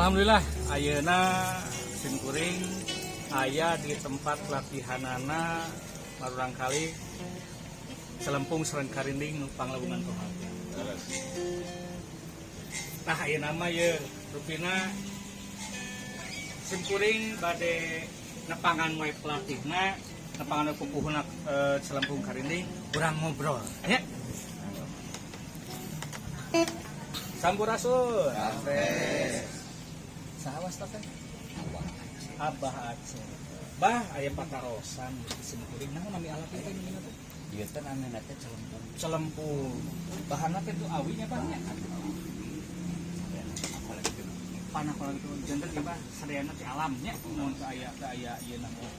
Alhamdulillah, ayeuna simkuring aya di tempat latihanana murangkalih Celempung sareng Karinding nu Panglabungan Tohaga. Nah, ayeuna mah ye rupina simkuring bade nepangan wae pelatihna, nepangan wae pupuhuna Celempung Karinding, urang ngobrol nya. Sampurasun. Saha wasta teh? Abah Aceh. Bah, aya patarosan di simkuring, naon nami alat teh namina teh? Ieu teh namina teh celempung. Celempung. Bahanna teh tuh awinya, Bah, nya? Panah kalau gitu janten ieu, Bah, sadayana ti alam nya, mun teu aya, teu aya ieu na mah.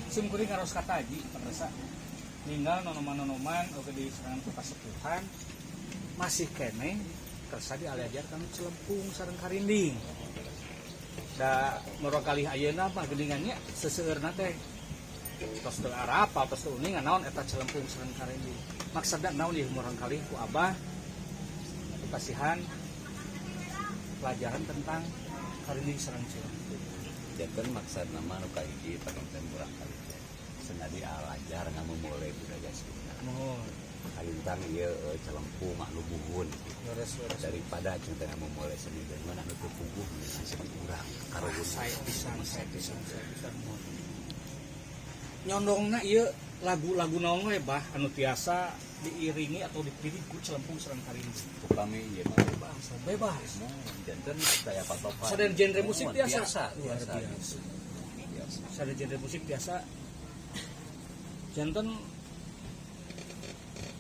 Simkuring ngaros kataji pemirsa. Ninggal nonoman-nonoman oge di serangan kasepuhan masih keneh kersa diajar kanu celempung sareng karinding. Da murangkalih ayeuna mah geuningan nya, seseueurna teh tos teu arapa, tos teu uningan naon eta celempung sareng karinding. Maksudna naon ieu, murangkalih ku Abah dipasihan pelajaran tentang karinding sareng celempung? Janten maksudna mah nu kahiji panonton murangkalih teh sengadi alajar ngamumule budaya Sunda. Muhun. Kalintang ieu celempung anu buhun Leres, leres. Daripada cenah ngamumule seni deungeun anu teu puguh dengan seni urang karuhun. Saya pisan, saya pisan, saya pisan, muhun. Nyondongna ieu lagu-lagu naon we, Bah, anu tiasa diiringi atau dipilih ku celempung sareng karinding? Upami ieu mah bebas. Bebas. Muhun, janten daya patokan. Sadaya genre musik Muhun, tiasa? Biasa. Luar Biasa biasa. gitu. Biasa. Sadaya genre musik biasa, janten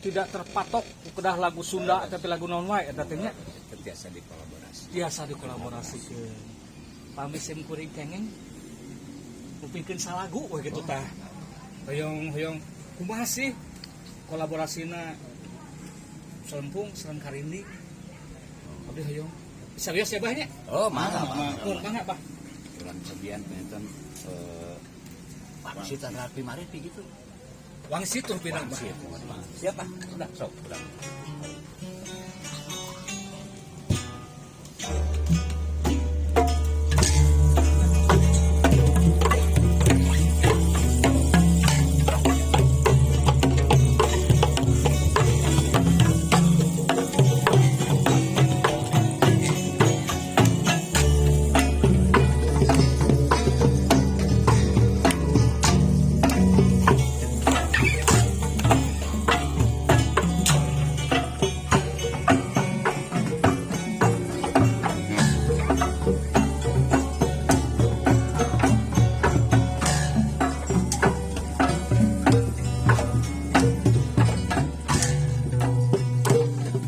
tidak terpatok ku kedah lagu Sunda tapi lagu naon wae eta teh nya? Itu biasa dikolaborasi. Biasa dikolaborasikeun. Pami sim kuring kenging ngupingkeun salagu we gitu tah, hoyong hoyong kumaha sih kolaborasina celempung sareng karinding? Abdi hoyong serius ya, Bah, nya. Oh, mangga, mangga. Mun mangga, Bah. Urang cobian penonton wangsit Rapi Maripi gitu. Wangsit tuh pinang, Bah. Wangsit. Siapa? Udah, sok, udah.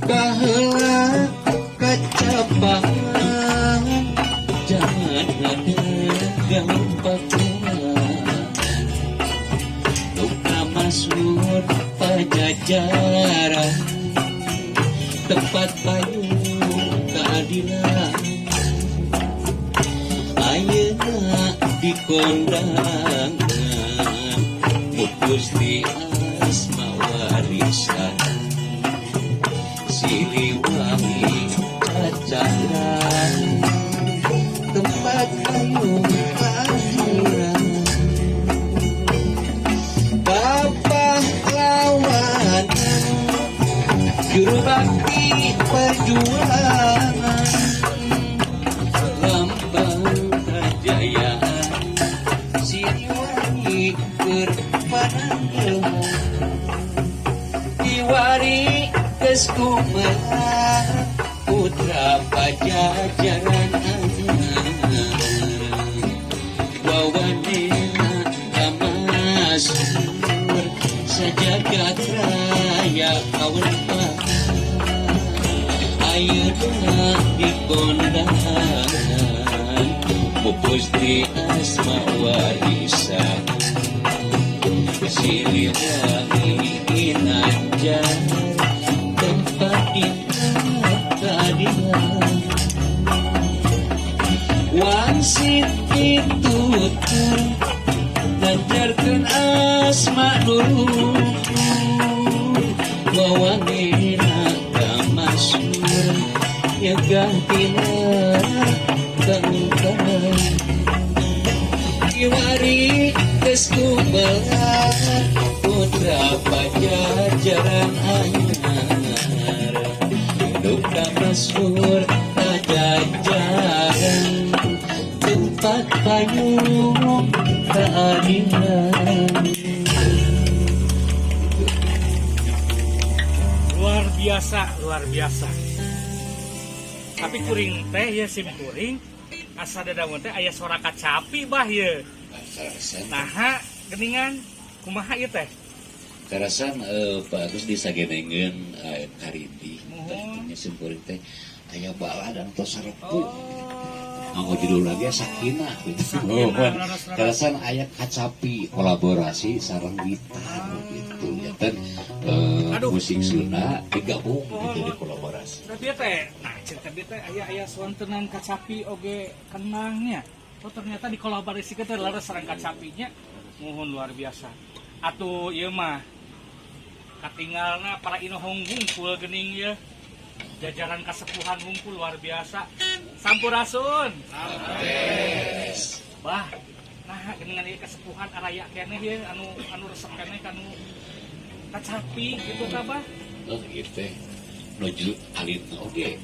Baheula kacapan jangan ada pakuan luka masuk Pajajaran, tempat payung keadilan. Ayeuna dikondangan pupus di asma warisan Siliwangi cacaran, tempat payung keadilan. Pahlawanan juru bakti perjuangan, lambang kejayaan Siliwangi keur pananggehan Kiwari geus gumelar putra Pajajaran anyar, wawanena kamasur sajagat raya kawentar. Ayeuna dikondangan pupus di asma warisan Siliwangi ginanjar, tempat keadilan. Wangsit pitutur ngajarkeun asma nuluhur, wawanena kamasur nyegah tina. Pajajaran anyar, Duka masyhur pajajaran, tempat payung keadilan. Luar biasa, luar biasa. Tapi kuring teh ya, sim kuring asa dadamun teh aya suara kacapi, Bah, ye. Karasan. Naha geningan, kumaha ieu teh? Karasan, Pak Agus disagenengeun karindi. Muhun. Tadinya sim kuring teh aya baladan tos sarepu. Oh. Nganggo judul lagi Sakinah gitu. Sakinah, leres, leres. Karasan aya kacapi kolaborasi sareng gitar gitu ya kan, Aduh. musik Sunda digabung Muhun, gitu di muhun. kolaborasi. Tapi teh, nah cerita teh aya aya swantenan kacapi oge kendangnya. Oh, ternyata dikolaborasikan teh leres sareng kacapinya. Muhun, luar biasa. Atuh ieu mah katinggalna para inohong wungkul geuning ye. Jajaran kasepuhan wungkul luar biasa. Sampurasun. Bah, nah geningan ieu kasepuhan araya keneh ye anu anu resep keneh kanu kacapi gitu tah, Bah. Oh gitu teh nuju alit oge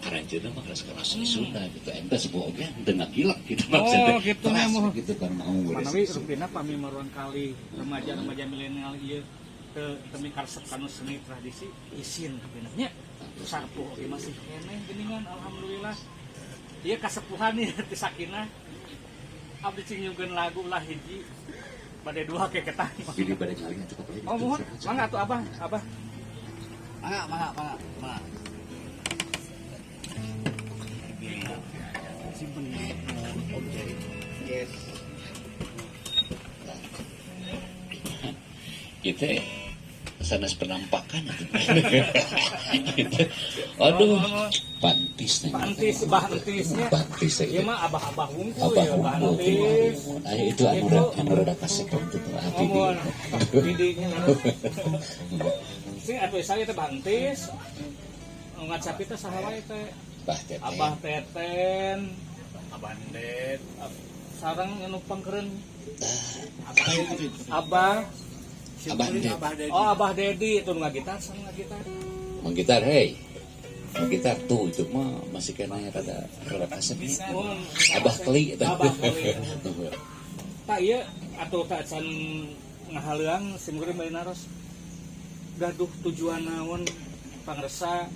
karanjeuna mah keras keras Sunda gitu, ente sebuah oge henteu ngagilak gitu. Oh, Maksudnya gitu keras nya, muhun. gitu kan mau Manawi rupina pami maruan kali remaja-remaja milenial ieu teu teu mikaresep kanu seni tradisi isin rupina nya. Sarpu oge masih keneh geuningan, alhamdulillah. Ieu kasepuhan ieu ti Sakinah. Abdi cing nyungkeun lagu lah hiji bade dua keketang. Jadi pada kali cukup lagi. Oh, muhun, mangga atuh, Abah, Abah. Mangga, mangga, mangga, mangga. Simpen objek. Yes. Kita sanes penampakan gitu. Aduh, pantis nih. Pantis, bah entisnya. Pantis Ieu ya. mah abah-abah wungkul Abah ya, bah wungkul. entis. Ayo itu anu Itu. anu rada kasep itu tuh hati Oh, muhun. Didinya. Sing atuh saya teh bah entis. Ngacapi teh saha wae teh? Bah Teten. Abah Teten, Abah Ndet, sareng anu pangkeureun Abah Abah Abah Ndet. Abah Dedi. Oh, Abah Dedi itu ngagitar, sareng ngagitar. Menggitar, hei. Menggitar tuh itu mah masih kena rada rada kasep nih. Muhun. Abah Keli eta. Abah Keli. Tak ieu atuh tak can ngahaleang sim kuring bari naros. Gaduh tujuan naon pangresa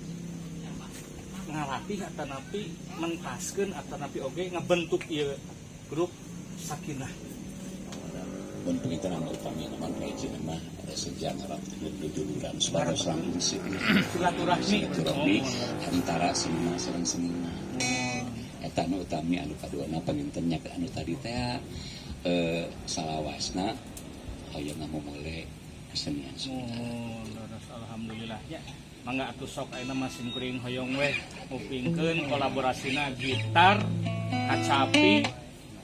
ngalatih atanapi mentaskeun atanapi oge ngabentuk ieu grup Sakinah? Mun penginten anu utami mah kahiji mah ada sejarah duduluran supados langkung sih. Silaturahmi. Silaturahmi antara seniman sareng seniman. Eta anu utami. Anu kaduana panginten nya anu tadi teh, salawasna hoyong ngamumule kesenian Sunda. Oh, leres, alhamdulillah ya. Mangga atuh sok ayeuna mah sim kuring hoyong weh ngupingkeun kolaborasina gitar, kacapi,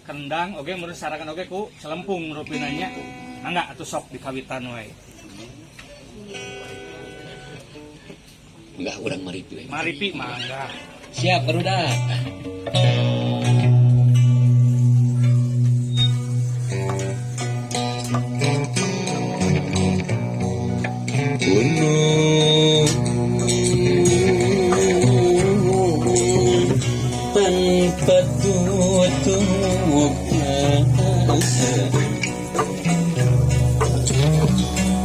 kendang oge meureun sarangan oge ku celempung rupina nya. Mangga atuh sok dikawitan we. Enggak, urang maripi we. Maripi mangga. Siap, barudak. Gunung tanpa tutupnya,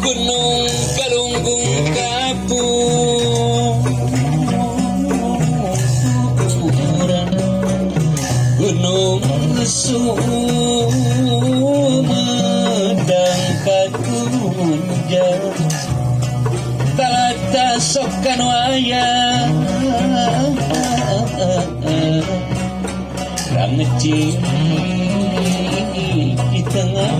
Gunung Galunggung kapuran, Gunung Sumedang kakunjang, Tata sok kanu aya Rangeci di tengah.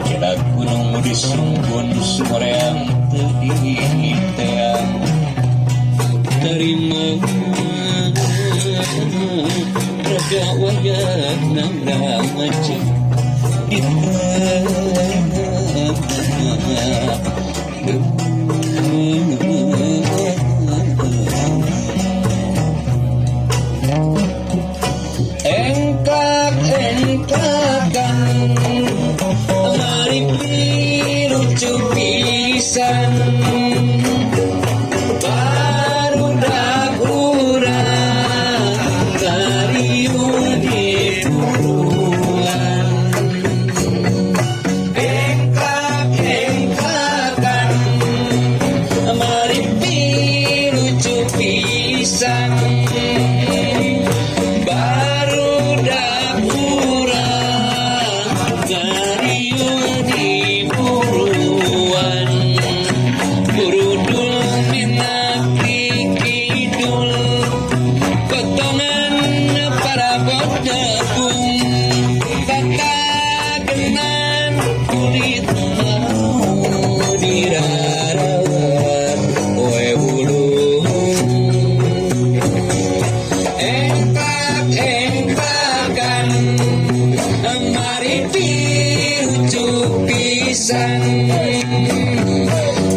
Kira gunung disungkun sumoreang teu teang. Terima raga wayang rangeci di tengah. Engkak engkakan Pisan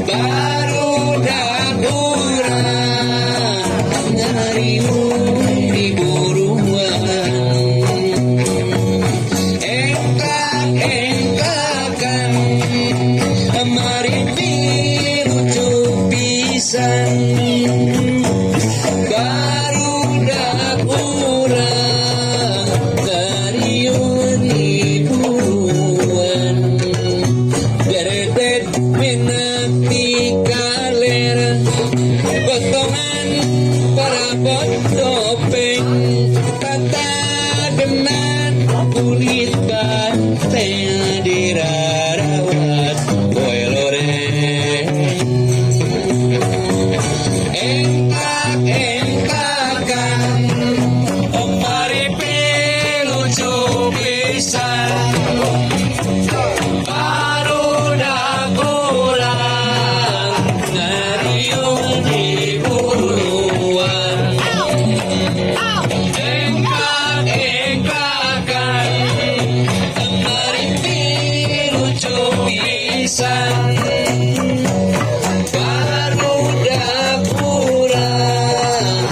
barudak urang ngariung di buruan, engkak engkakan maripi lucu pisan. Barudak urang ngariung di buruan, geredet menak di kaler, potongan parabot topeng, tatagenan kulit banteng dirarawat poe loreng. Engkak engkakan maripi lucu pisan. Barudak urang ngariung di buruan, engkak engkakan maripi lucu pisan. Barudak urang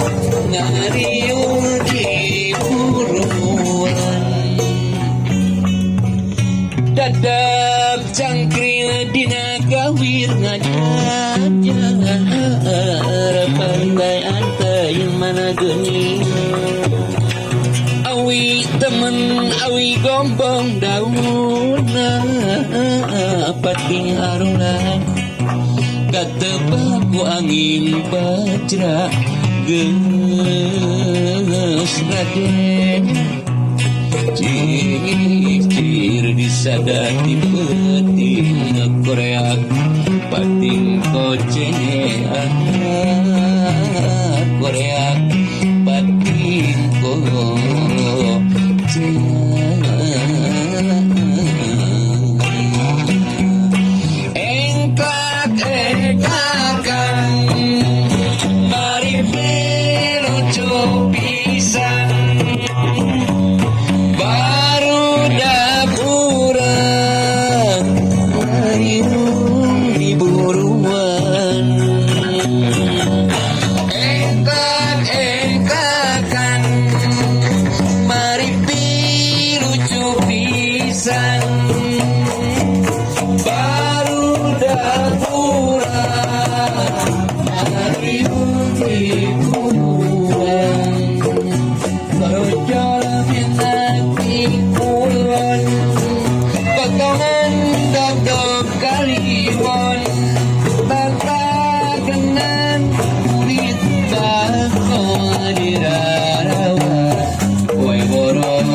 ngariung di buruan, dadap cangkring dina gawir ngajajar, pandai anteng mana geuning, awi temen awi gombong daunna, pating arulan katebak ku angin bajra geus raden cicir disadati peuting koreak pating koceak, koreak pating koceak. Engkak engkakan maripi lucu pisan. Barudak urang ngariung di buruan, engkak engkakan maripi lucu pisan. Barudak urang ngariung di buruan, Barojol menak di kulon, potongan dodok kaliwon, tatagenan kulit bakal dirarawat poe boron.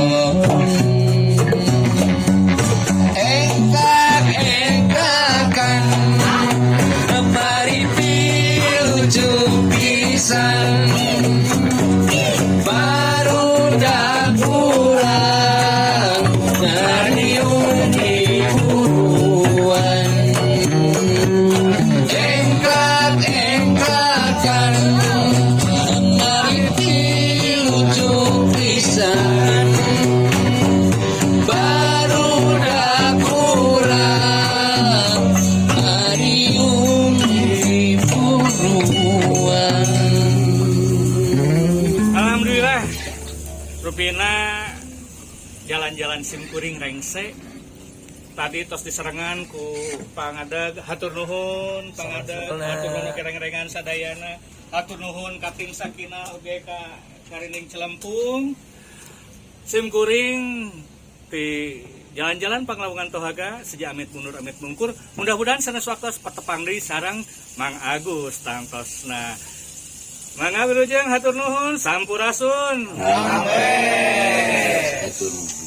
Engkak engkakan maripi lucu pisan. Barudak urang ngariung di buruan, engkak engkakan maripi lucu pisan. Barudak urang ngariung di buruan. Alhamdulillah, rupina jalan-jalan simkuring rengse tadi tos diserengan ku Pangadag. Hatur nuhun, Pangadag. Hatur nuhun kereng-rengan sadayana. Hatur nuhun ka tim Sakina oge ka Karining Celempung. Simkuring di jalan-jalan Panglawungan Tohaga seja amit mundur amit mungkur. Mudah-mudahan sanes waktu patepang deui sareng Mang Agus tangtosna. Mangga, wilujeng, hatur nuhun, sampurasun. Hatur.